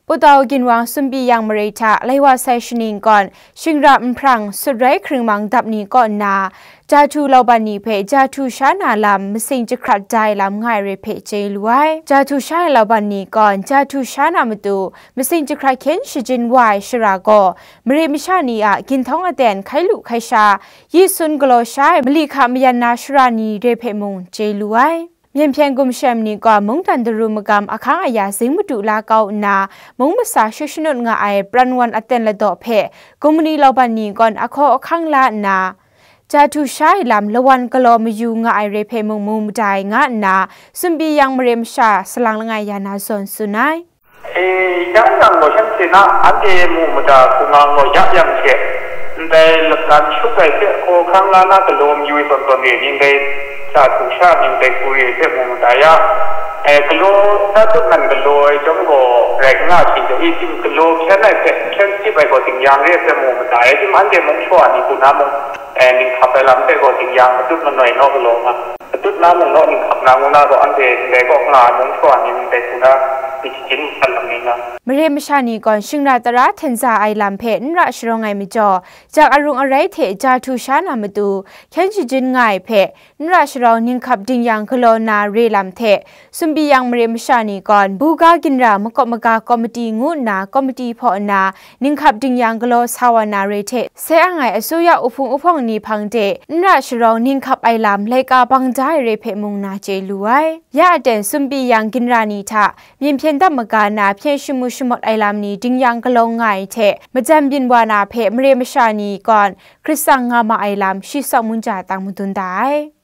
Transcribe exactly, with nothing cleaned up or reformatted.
Putau ginwang Sumpi Yang mare hta lai wa sai shaning kawn, shingra nhprang sut rai hkringmang dap ni kaw nna, jahtu lauban ni hpe jahtu sha na lam masing jahkrat da ai lam nga ai re hpe chye lu ai. Jahtu sha ai lauban ni kawn, jahtu sha na matu masing jahkrat hkyen shajin wa ai shara gaw, mare masha ni a ginhtawng aten hkai lu hkai sha, yi sun galaw sha ai mali hka mayan na shara ni re hpe mung chye lu ai. Myen hpyen gumshem ni gaw mungdan daru magam ahkang aya zing madu la kau nna, mung masa shut shanut nga ai pran wan aten ladaw hpe, gumani lauban ni gawn ahkaw ahkang la nna, jahtu sha ai lam lawan galaw mayu nga ai re hpe mung mu mada ai nga nna, Sumpi Yang mare masha salang langai ya na zawn tsun ai. E, yang yang gaw shanhte na anhte mu mada hku nga gaw ya yang hte, ndai lakan shup ai hte hkaw hkang la na galaw mayu ai tawn tawn e, ning dai jahtu sha ning dai hku re hte mu mada ya. E, galaw na tut nan galaw ai chyawm gaw rai nga shi de, i tim galaw hkyen ai hte hkyen sip ai gaw ding yang re hte mu mada ya. Tim anhte mung shawa ni hku na mung, e, ning hkap ai lam hte gaw ding yang matut manoi naw galaw nga, matut na mung naw ning hkap na ngu na gaw anhte ndai kaw nga ai mung shawa ni ning dai hku na myit shajin hkan lam ni nga. Mare masha ni gawn shingra tara hten za ai lam hpe n ra sharawng ai majaw, jak arung arai hte jahtu sha na matu hkyen shajin nga ai hpe n ra sharawng ninghkap dingyang galaw na re lam hte, Sumpi Yang mare masha ni gawn buga ginra makawp maga komiti ngu nna komiti hpaw nna ninghkap dingyang galaw sa wa na re hte, sai ang ai asuya uhpung uhpawng ni hpang de n ra sharawng ninghkap ai lam laika bang da ai re hpe mung na chye lu ai. Ya aten Sumpi Yang ginra ni hta myen hpyen dap maga na hpyen shamu shamawt ai lam ni dingyang galaw nga ai hte, majan byin wa na hpe mare masha ni gawn hkrit tsang nga ma ai lam shi tsawk munja tang madun da ai.